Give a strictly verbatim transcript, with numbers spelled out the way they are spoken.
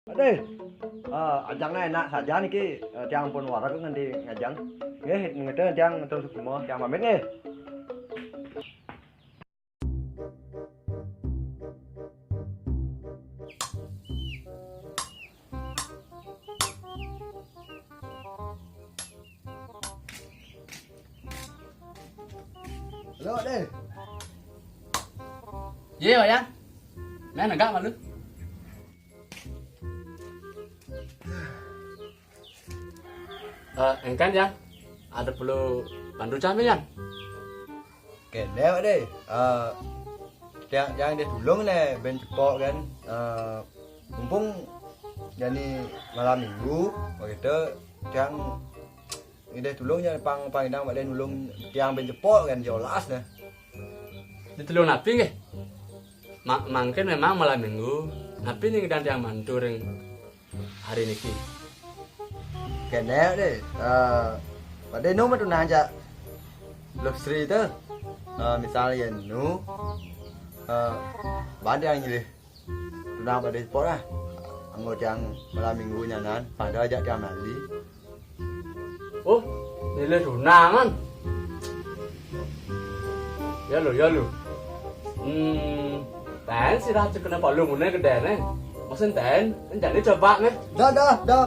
Ade, eh, ajangnya enak saja niki, eh, tiang pun wareg nganti ngajang. Nggih, ngeten tiang terus semua, tiang pamit nggih. Halo, Ade. Ye, Wayang. Nah, negak malu. Eh, engkan, Yang. Ada perlu bantu kami, Yang? Kene, Pak De. Eh, tiang, tiang deh tulung ne, ben cepok kan. Eh, mumpung jani malam minggu, begitu tiang ngideh tulung jani pang, pang idang Pak De nulung tiang ben cepok kan, jelas ne. Ditulung napi nggih? Ma-, mangkin memang malam minggu. Napi ning dan tiang mantu ring hari niki? Kene deh, eh, Pak De nu mah tunang jak Luh Sri tu. Eh, misal yen nu, eh, bade yang nyilih tunang Pak De sepok lah. Anggo tiang malam minggu nyanan, padahal jak tiang mali. Oh, nyilih tunangan. Ya lo, ya lo. Hmm, ten sirah cekena palu ngene gedene. Mesen ten, enjane coba ne. Dah, dah, dah.